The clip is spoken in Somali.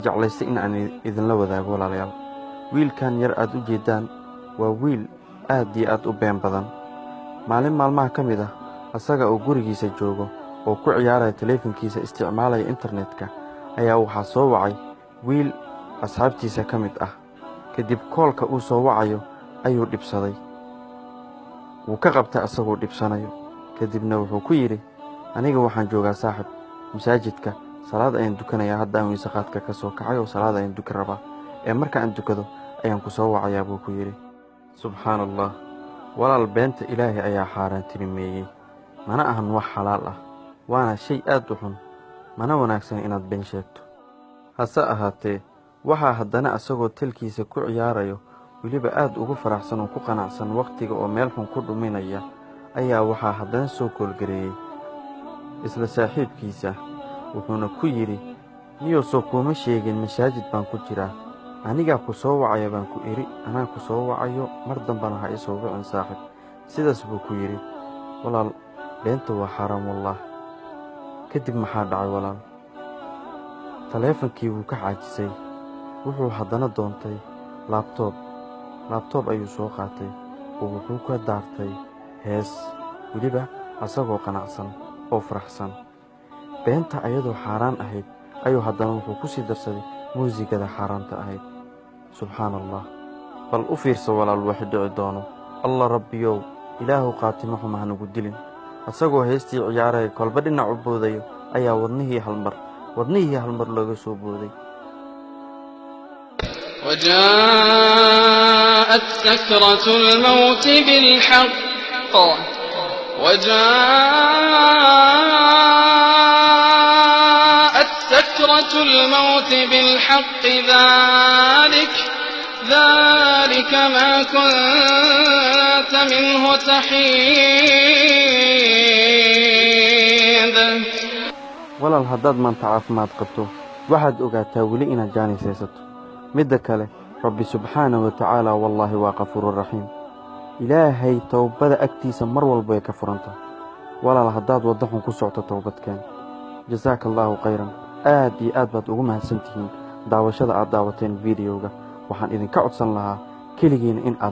Jeclaystay in aan idinla wadaago, walaalayaal. Wiilkan yar aad u jeedaan waa wiil aad iyo aad u been badan. Maalin maalmaha ka mid ah, asaga oo gurigiisa joogo oo ku ciyaaraya taleefankiisa, isticmaalaya internetka, ayaa waxaa soo wacay wiil asxaabtiisa ka mid ah. Kadib koolka uu soo wacayo ayuu dhibsaday, wuu ka qabtay asagoo dhibsanayo. Kadibna wuxuu ku yidhi: "Aniga waxaan joogaa, saaxib, masaajidka, salaad ayaan dukanayaa. Hadda aan weysaqaadka ka soo kacay oo salaad ayaan dukan rabaa, ee marka aan dukado ayaan ku soo wacayaa," buu ku yidhi. Subxaana Allah, walaal, beenta Ilaahay ayaa xaaraantinimeeyey. Mana ahan wax xalaal ah, waana shay aad u xun, mana wanaagsan inaad been sheegto. Hase ahaatee, waxaa haddana asagoo telkiisa ku ciyaarayo, weliba aad ugu faraxsan oo ku qanacsan wakhtiga oo meel xun ku dhuminaya, ayaa waxaa haddana soo koolgareeyey isla saaxiibkiisa. Wuxuuna ku yidhi: "Niyow, soo kuuma sheegin masaajid baan ku jiraa? Anigaa ku soo wacaya baan ku idhi, anaa ku soo wacayo, mar dambana ha isoo wicin, saaxib." Sidaas buu ku yidhi. Walaal, beenta waa xaaraam, wallaah. Kadib maxaa dhacay, walaal? Taleefankii wuu ka caajisay. Wuxuu haddana doontay laptop. Laptop ayuu soo qaatay oo wuxuu ka daartay hees, weliba asagoo qanacsan oo faraxsan. Beenta ayadoo xaaraan ahayd ayuu haddana wuxuu ku sii darsaday muusigada xaaraanta ahayd. Subxaana Allah, bal u fiirsa, walaal, waxi dhici doono. Allah Rabbiyow, Ilaahu qaatimo xuma hanagu dilin. Asagoo heestii ciyaaraya, kolba dhinac u boodayo, ayaa wadnihii halmar looga soo booday. وجاءت سكرة الموت بالحق، وجاءت سكرة الموت بالحق، ذلك ما كنت منه تحيد. Walaal, haddaad maanta caafimaad qabto, waxaad ogaataa weli inaad jaanis haysato. Midda kale, Rabbi subxaana wa tacaala, wallaahi, waa qafuururaxiim. Ilaahay towbada agtiisa mar walba way ka furantahay. Walaal, haddaad waddo xun ku socto, towbadkeen. Jasaaka Allaahu khayran. Aad iyo aad baad ugu mahadsan tihiin daawashada aad daawateen videoga. Waxaan idinka codsan lahaa keligiina in aad